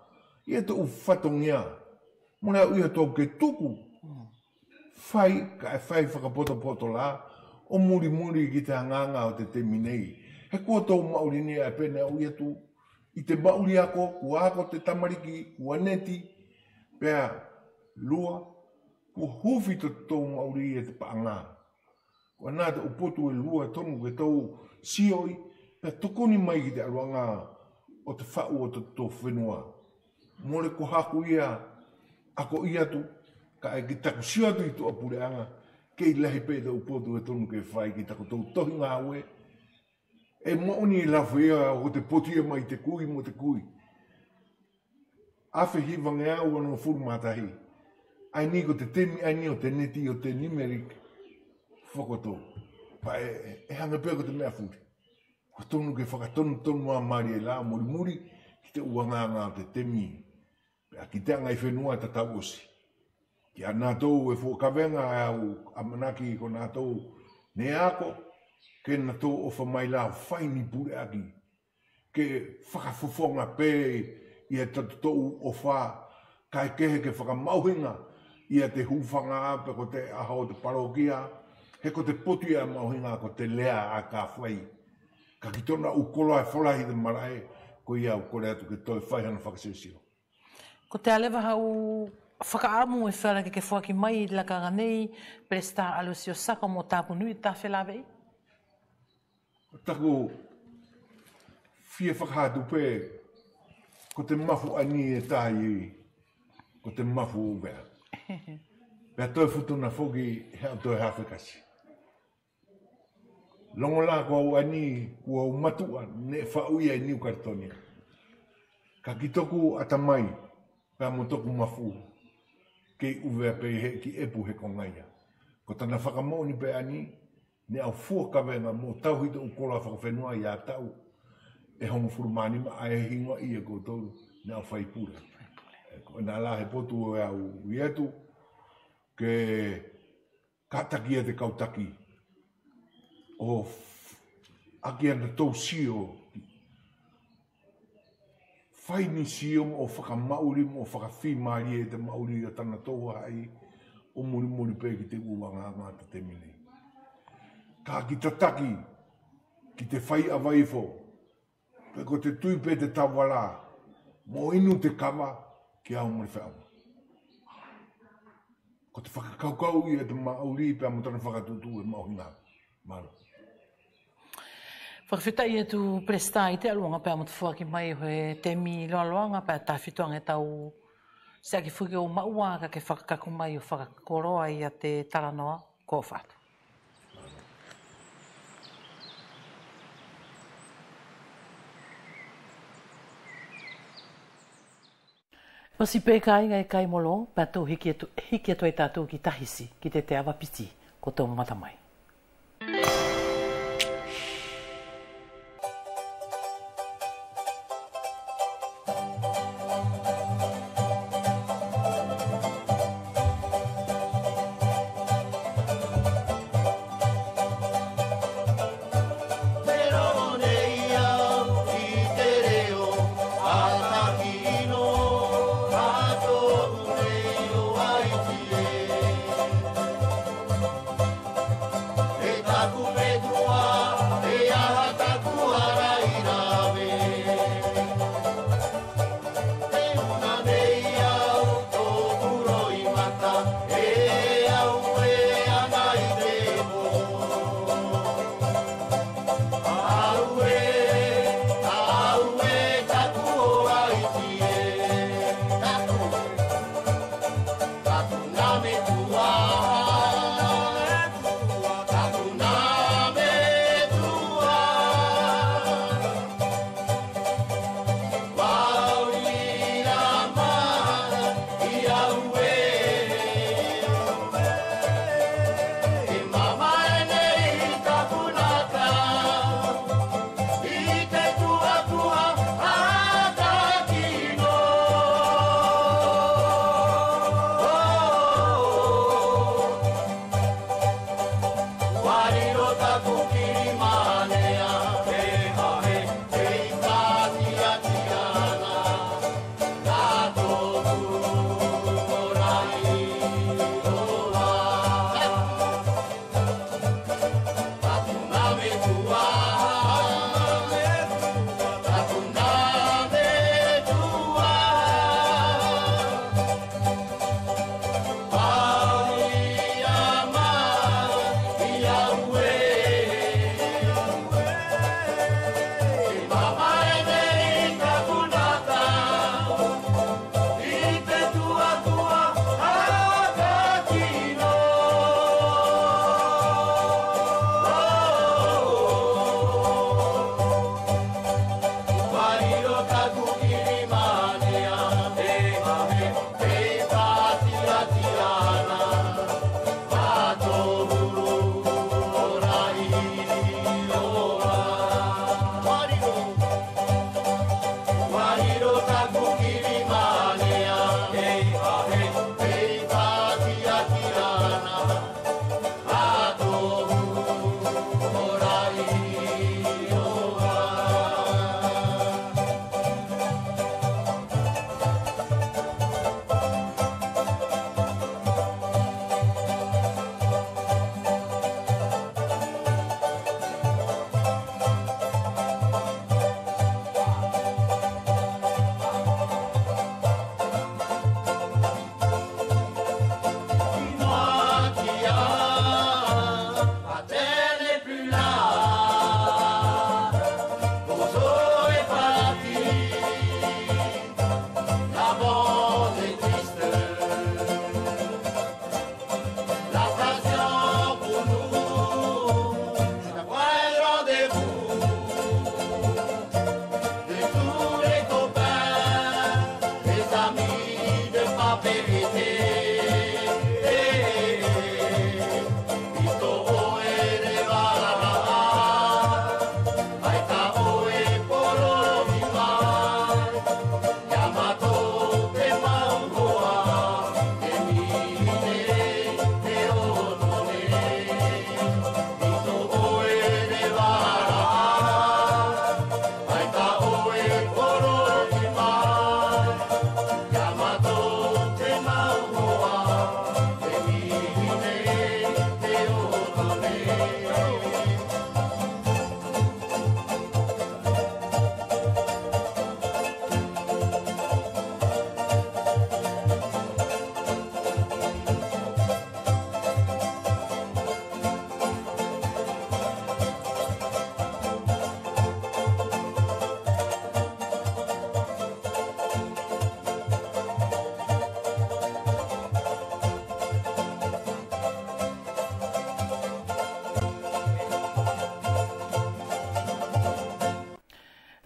ia te ʻu fatogia. Mo na ui atu ke tuku. Fai, kaʻe fai fakapotopoto la, ʻo mulimuli ki te hagahaga ʻo te temi nei. He kua tou maʻuli nei ʻae pe neʻe au ui atu. ʻI te maʻuli ako, kua ako te tamaliki, kua neti, pea lua, kua hufi totatou maʻuli e te paʻaga. Ko ʻena te ʻu potu e lua ʻe tonu ke tou sioʻi, pea tokoni mai ki te ʻaluʻaga ʻo te faʻu ʻo totatou fenua. Mole ko haku ia, akoʻi atu, kaʻe ki taku sio atu ʻi tuʻa puleʻaga, kei lahi pe te ʻu potu ʻe tonu ke fai ki takotou tohi gaue, ʻE moʻoni la foʻi ia ʻo te potu ia mai te kui mo te kui. Afe hivageau onogofulu ma tahi. ʻAeni ko te temi ʻaeni ʻo te neti ʻo te numérique. Fokotou. Pea ʻe, ʻe, ʻe hage pe ko te meʻa fuli. Ko tonu ke fakatonutonu mamalie la mulimuli ki te ʻu agaaga ʻo te temi. pea ki te aga ʻi fenua tatau ʻosi. Kia natou ʻe fuʻu kavega ʻe au ʻamanaki ko natou neʻe ako, ke natou ʻofa mai la fai ni puleʻaki ke fakafofoga pe ia totatou ʻofa, kae kehe ke fakamaʻuhiga ia te hufaga pe ko te ʻaho ʻo te palokia, he ko te potu ia ʻe maʻuhiga ko te lea ʻae ka fai. Kaʻe ki tona ʻu koloa ʻe folahi te malaʻe, koia au kole atu ke toe fai hana fakasiosio. Ko te ʻaleva hau fakaʻamu ʻe feala ke ke foaki mai ʻi te lakaga nei, Pelesita Aloisio Saka mo Tapunui, tafelaveʻi. Ko taku fia fakaha atu pe, ko te mafu ʻaeni ʻe tahi, ko te mafu ʻo ʻUvea. Pea toe futuna foki he ʻe au toe hafe kasi. Logo la ko au ʻaeni, ko au matuʻa neʻe faʻu ia ʻi Niu Kaletonia. Kaʻe ki toku ʻatamai, pea mo toku mafu, kei ʻUvea pe he ʻEiki ʻEpu he koga ia. Ko tana fakamoʻoni pe ʻaeni, neʻe au fua kavega mo tauhi te ʻu koloa fakafenua ia taʻu ʻe hogofulu ma nima ʻae ʻe higoa ia koutou neʻe au fai pule. Ko ʻena la he potu ʻe au ui atu ke kataki ia te kau taki ʻo f-, ʻaki ʻanatou sio, fai ni sio moʻo fakamaʻuli moʻo fakafimalie te maʻuli ʻa tanatou hahaʻi ʻo mulimuli pe ki te ʻu agaaga ʻa te temi nei. Kaʻe ki tataki, ki te fai ʻava ifo, pe ko te tui pe te tavala, mo inu te kava, kia au mo le feʻauga. Ko te fakakaukau ia te maʻuli pea mo tana fakatuʻutuʻu ʻe maʻuhiga. Malo. Fakafetaʻi atu Pelesita ʻi te ʻaluʻaga pea mo te foaki mai ʻo he temi loaloaga pea tafito age tau siʻaki foki ʻo maʻua kaʻe ke fakakaku mai ʻo fakakoloa ia te talanoa. Ko fatu. Pasi pe kaiga ʻe kai molo, pea tou hiki atu, hiki atu ai tatou ki Tahisi, ki te ʻava piti, ko tou mamata mai.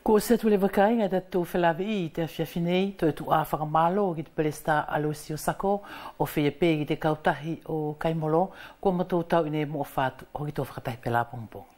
Ko ʻosi atu leva kāiga ia tatou felaveʻi ʻi te afiafi nei. Toe tuʻa fakamālō ki te Pelesitā Aloisio Sako, ʻo feia pe ki te kautahi ʻo Kaimolo. Kua matou tau ʻi henei mo ʻofa atu, hoki tou fakatahi pe la pogipogi.